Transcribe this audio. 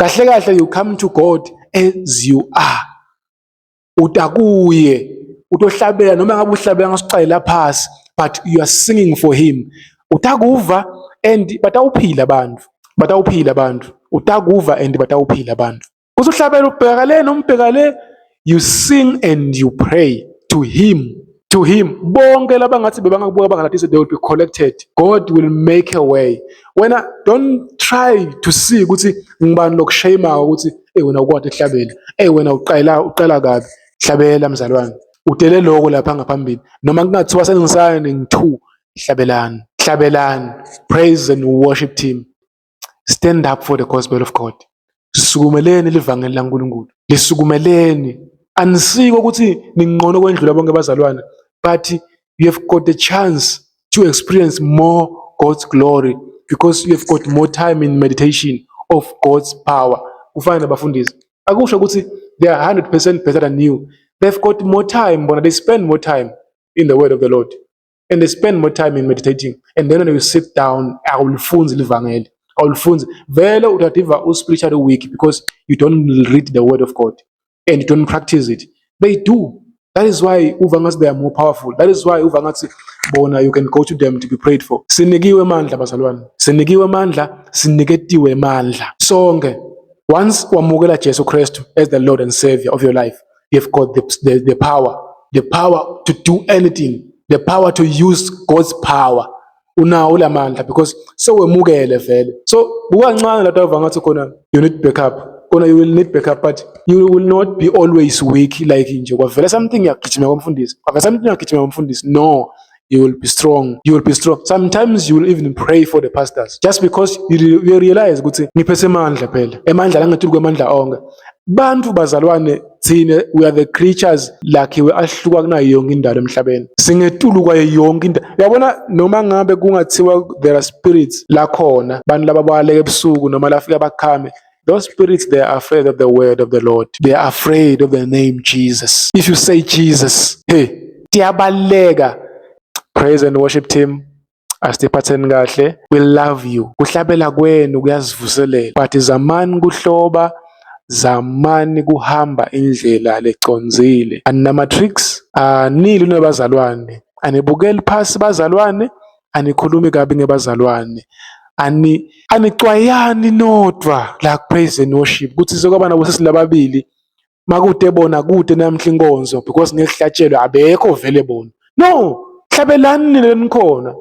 Kahle kahle, you come to God as you are. Utakuye utohlabela noma ngabe uhlabela ngasuqalela phasi, but you are singing for him. Utakuva and batawuphila abantu, batawuphila abantu. Utakuva and batawuphila abantu. Kusuhlabela ubheka le noma ubheka le, you sing and you pray to him, to him. Bonke labangathi bebangakubuka bangalatisi, they will be collected. God will make a way. Wena don't try to see ukuthi ngibani lokushame ukuthi, "Hey, wena ukwade ekuhlabela. Hey, wena uqala uqala kabi." Hlabela, mzalwane, udele lokho lapha ngaphambili. Noma kungathiwa sengisayane ngi2, hlabelani, hlabelani. Praise and worship team, stand up for the gospel of God. Sisukumeleni livangeli laNkulunkulu, lisukumeleni. Anisiko ukuthi ningqono kwendlula bonke abazalwane, but you have got the chance to experience more God's glory because you have got more time in meditation of God's power. Kufana nabafundisi, akusho ukuthi they are 100% better than you. They've got more time bona. They spend more time in the word of the Lord and they spend more time in meditating. And then when you sit down, awulifunzi livangeli, awulifunzi vele, utativa u-spiritually weak because you don't read the word of God and you don't practice it. They do. That is why uva ngathi they are more powerful. That is why uva ngathi bona you can go to them to be prayed for. Sinikiwe amandla, bazalwane, sinikiwe amandla, siniketiwe amandla sonke. Once wamukela Jesu Christ as the Lord and Savior of your life, you've got the power, the power to do anything, the power to use God's power. Unawo lamandla because sewemukele vele. So kukancane lapho uva ngathi khona you need backup. Kona you will need backup, but you will not be always weak, like nje kwavela something yagijima kwamfundisi, kwavela something yagijima kwamfundisi. No, you will be strong, you will be strong. Sometimes you will even pray for the pastors just because you realize ukuthi ngiphethe amandla phela, emandla langetulu kwamandla onke. Bantu bazalwane, thine we are the creatures lakhiwe ahluka kunayo yonke indalo emhlabeni. Singetulu kwayo yonke into, uyabona? Noma ngabe kungathiwa there are spirits la khona, bantu laba baleka ebusuku noma lafika bakhame, those spirits, they are afraid of the word of the Lord. They are afraid of the name Jesus. If you say Jesus, hey, tiyabaleka. Praise and worship team, asiphatheni kahle. We love you. Kuhlabela kwenu kuyasivuselela, but zamani kuhloba, zamani kuhamba indlela lecondzile. Aninama-tricks, anili nabazalwane, anibukeli phasi bazalwane, anikhulumi kabi ngebazalwane, ani anicwayani nodwa la praise and worship kuthi sekwaba nabo sesilababili makude bona kude namhla inkonzo because ngeke kuhlatshelwe, abekho vele bona. No, hlabelani nina nikhona.